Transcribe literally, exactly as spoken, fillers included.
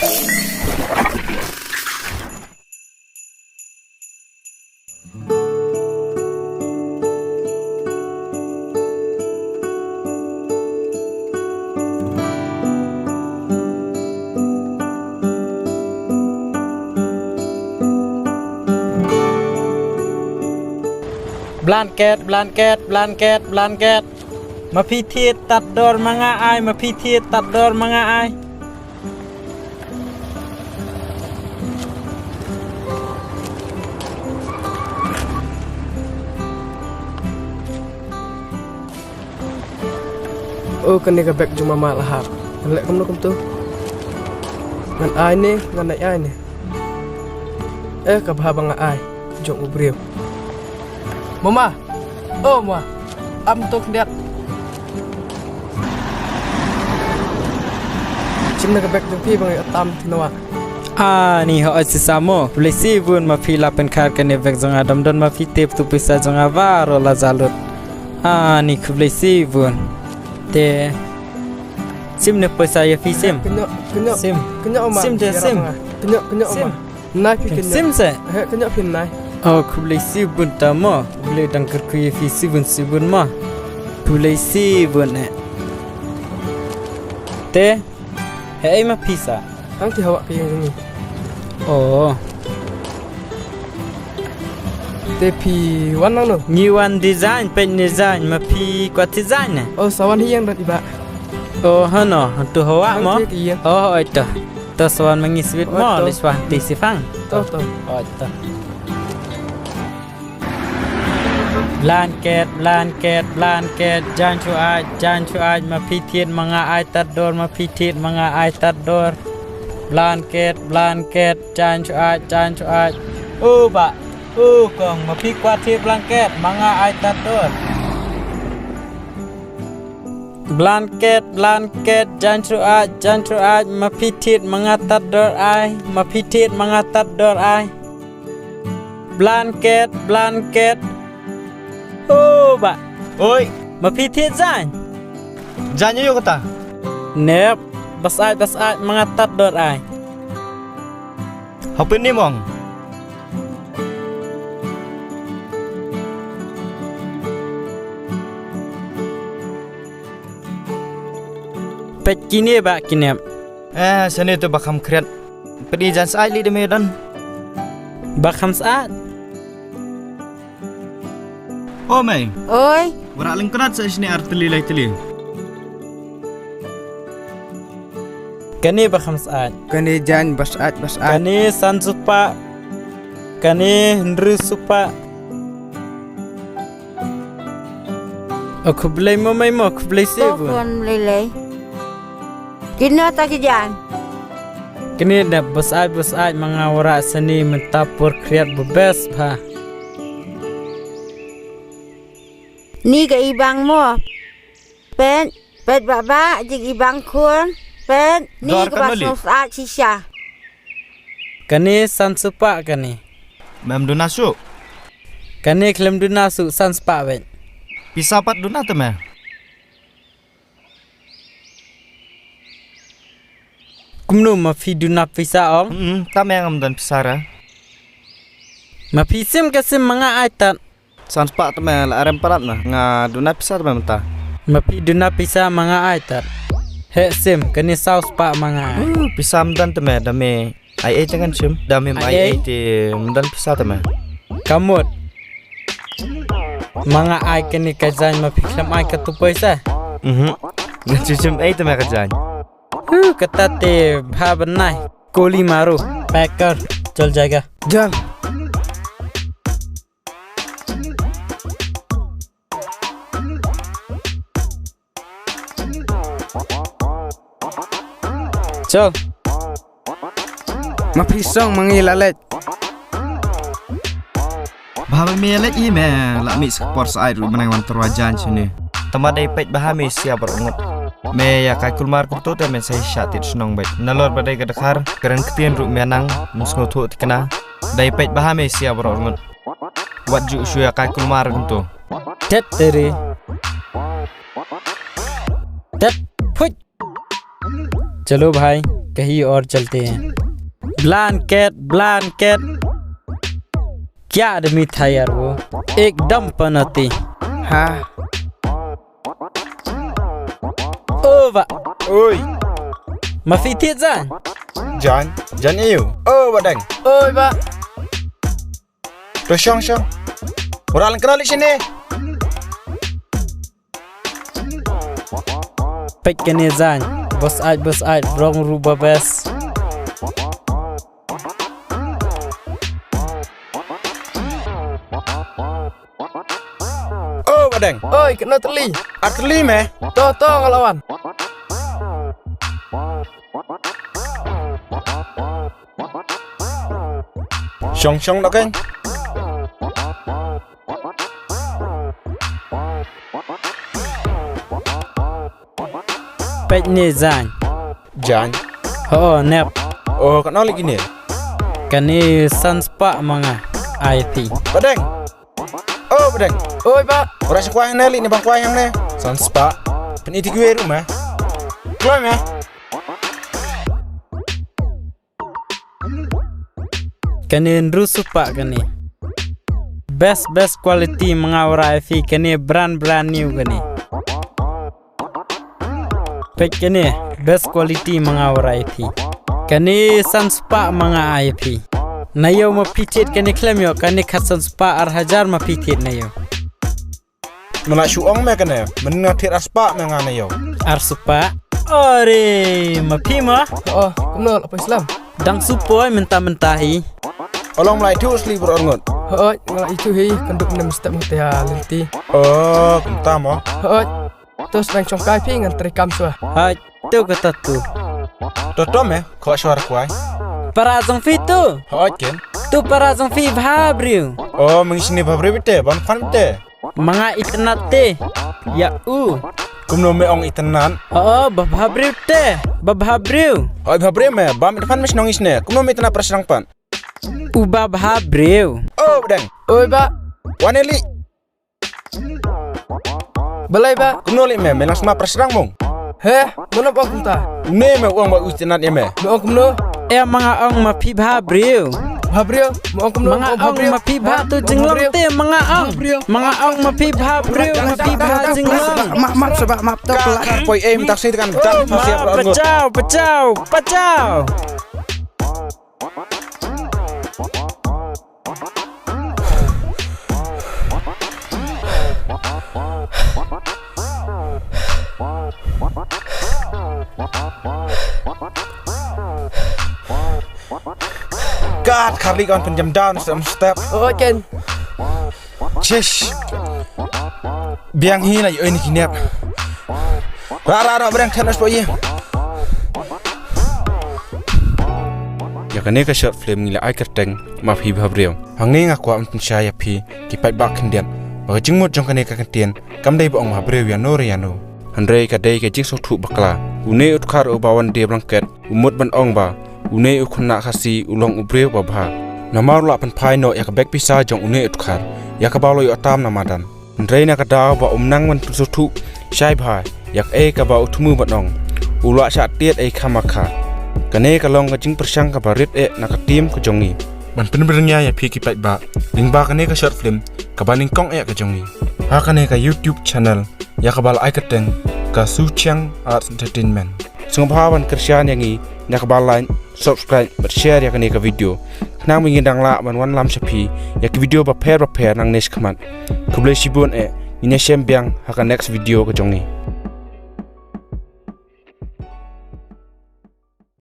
Blanket, blanket, blanket, blanket. Ma phi thied tad dor ma nga ai, ma phi thied tad dor ma nga ai. Oh, kane ka bag jong mama la hap. Ngan leh kumno kumto? Ngan ai ne, ngan ai ne. Eh, ka bha ba nga ai jong u briew. Mama. Oh, ma. Am tok diat. Shim na ka bag jong phi ba nga tam phi nawa. Ani ho, oi sisa mo. Khublei shibun ma phi la pynkhar kane bag jong nga, dam don ma phi tip tu pisa jong nga baroh la jalut. Ani khublei shibun. Te. Shim ne pisa ïa phi shim. Kynnoh, kynnoh. Shim. Kynnoh ma. Shim te shim. Kynnoh, kynnoh ma. Nai phi kynnoh. Shim se. He, kynnoh phi nai. Oh, khublei shibun ta mo. Khublei dang kyrkhu ïa phi shibun shibun ma. Khublei shibun eh. Te. He, ei ma pisa. Ang ti hawa ka ïing jong ngi. Oh. Te phi wan nangno? Ngi wan design, peit design, ma phi kwah design eh? Oh, sa wan hi ïing dang i ba. Oh, hano, tu hawa mo? Ang ti ka ïing. Oh, oi to. To sa wan ma ngi sweet mo, oi to. Lei swa ti sifang. To, to. Oi to. Blanket, blanket, blanket, jan shu ai, jan shu ai, ma phi thied ma nga ai tad dor, ma phi thied ma nga ai tad dor. Blanket, blanket, jan shu ai, jan shu ai. U ba, u kong, ma phi kwah thied blanket, ma nga ai tad dor. Blanket, blanket, jan shu ai, jan shu ai, ma phi thied ma nga tad dor ai, ma phi thied ma nga tad dor ai. Blanket, blanket. Oh, ba. Oi. Ma phi thied jan? Jan ïa u kata. Nep, bas ai, bas ai, ma nga tad dor ai. Hapin ni mong. Peit kine ba kine. Eh, sene tu ba kham khriat. Peit jan sah li de me don. Ba kham sah. O mei. Oi. Wara lengkrat sa sini ar teli lai teli. Kane ba kham sah. Kane jan ba sah ba sah. Kane san supa. Kane hynriew supa. O khublei mo mei mo khublei se bun. Khublei lei. Kino ta ki jan. Kine da bas ai bas ai ma nga wara sani mynta por khriat bu bes bha. Ni ka ibang mo. Pet, pet baba jing ibang khun. Pet, ni ka bas mo sa shisha. Kane san supa kane. Mem duna su. Kane khlem duna su san supa wet. Pisa pat duna te me. Kumno ma phi duna pisa ong? Hmm, ta me ngam don pisa ra. Ma phi sim ka sim ma nga ai tat. San spah te me la arem parat na nga duna pisa te me mynta. Ma phi duna pisa ma nga ai tat. He sim kane saw spah ma nga ai. Hmm, pisa mynta te me da me. Ai ai te ngan sim da me ai ai te mynta pisa te me. Kamut. Ma nga ai kane ka jan ma phi khlem ai ka tu pisa. Mhm. Ngan sim ai te me ka jan. Huh, kata te bha bnai. Koli maru. Packer. Chal jayega. Jal. Chal. Ma phi song ma ngi la leit. Bha ba me leit i me la mih sa por sa ai ruh ma nang wan tyrwa jan shane. Tama dei peit bha me sia baroh ngut. Me ïa kai kulmar kumto te me sa sha tit shnong beit. Nalor ba dei ka dkhar kren ktien ruh me nang ym sngewthuh thikna. Dei peit bha me sia baroh ngut. Wat ju shu ïa kai kulmar kumto. Tet tere. Tet phuit. Chalo bhai. कहीं और चलते हैं। Blanket, blanket. क्या आदमी था यार वो, एकदम पनौती। हाँ। ओ बा। Oi. Ma phi thied jan? Jan, jan aiu? O Bah Deng. Oi Bah. To shong shong. Ora lang kena li sini. Peit kane jan. Bos ai, bos ai, rong ru ba bes. O Bah Deng. Oi, kena teli. Ar teli me? To, to, ngalawan. Shong shong da keng. Peit ne jan. Jan. Ho nep. O, kano li kine? Kane san spah ma nga ai phi. Bah Deng. O Bah Deng. Oi Bah. Ora shi kwai ne li ne ba kwai yang ne. San spah. Pen iti kwe ru ma. Kloi ma. Kane hynru spah kane. Best, best quality ma nga ora ai phi kane brand, brand new kane. Peit kane, best quality ma nga ora ai phi. Kane san spah ma nga ai phi. Na ïew ma phi thied kane khlem ïoh, kane khat san spah ar hajar ma phi thied na ïew. Mala shu ong me kane, men nga thied ar spah me nga na ïew. Ar spah? Ore, ma phi ma? Oh, kumno la poi slam? Dang shu poi mynta mynta hi. Olong mlai thu sli bro ngut. Hoi, mlai thu hi, kanduk nem step hote ha linti. Oh, kumta mo. Hoi. Tos bang chong kai phi ngan trei kam swa. Hai, tu kata tu. To to me, kho swa kwai. Para jong phi tu. Hoi ken. Tu para jong phi bha briew. Oh, meng sini bha briew te, ban fan te. Ma nga itynnad te. Ya u. Kumno me ong itynnad? Oh, ba bha briew te. Ba bha briew. Oi bha briew me, ba me fan me shnong isne. Kumno me itynnad prasrang pan? U ba bha briew. Oh, Bah Deng. Oi Bah. Wane li. Balai Bah. Kumno li me, me lang sma prasrang mong. He, mano ba kumta? Une me uang ba itynnad ya me. Me ong kumno? E ma nga ong ma phi bha briew. Bha briew. Me ong kumno? Ma nga ong ma phi bha tu jinglong te ma nga ong. Ma nga ong ma phi bha briew, ma phi bha jinglong. Map, map, sebab map tu pula. Kar poi em tak sini tekan tak. Pachau, pachau, pachau. God, Carly gone pynjam down some step. Oh, Ken. Chish. Biang hi na ïoh ini kinep. Ra ra ra breng thanos po ye. Ïa kane ka short film ngi la ai kyrteng Ma Phi Bha Briew. Hangne nga kwah ban pynshai ïa phi ki paidbah khyndiat ba ka jingmut jong kane ka kyntien kam dei ba ong bha briew ïa no re ïa no. Hynrei ka dei ka jingsngewthuh bakla. Une u dkhar uba wan die blanket u mut ban ong ba une u khynnah Khasi u long u briew ba bha. Namar u lah pynphai noh ïa ka bek pisa jong une u dkhar ïa kaba u la ïoh tam na madan. Hynrei na ka daw ba um nang ban pynsngewthuh shai bha ïa kaei kaba u thmu ban ong, u lah shah tied ei khamakha. Kane ka long ka jingpyrshang kaba rit eh na ka team ka jong ngi. Ban pynbyrngia ïa phi ki paidbah lyngba kane ka short film kaba nyngkong eh ka jong ngi ha kane ka YouTube channel ïa kaba la ai kyrteng ka Suchiang Arts Entertainment. Sngewbha ban kyrshan ïa ngi na kaba like, subscribe bad share ïa kane ka video. Khnang ba ngin dang lah ban wanlam sha phi ïa ki video bapher bapher nangne shakhmat. Khublei shibun eh, ngin ïashem biang ha ka next video ka jong ngi.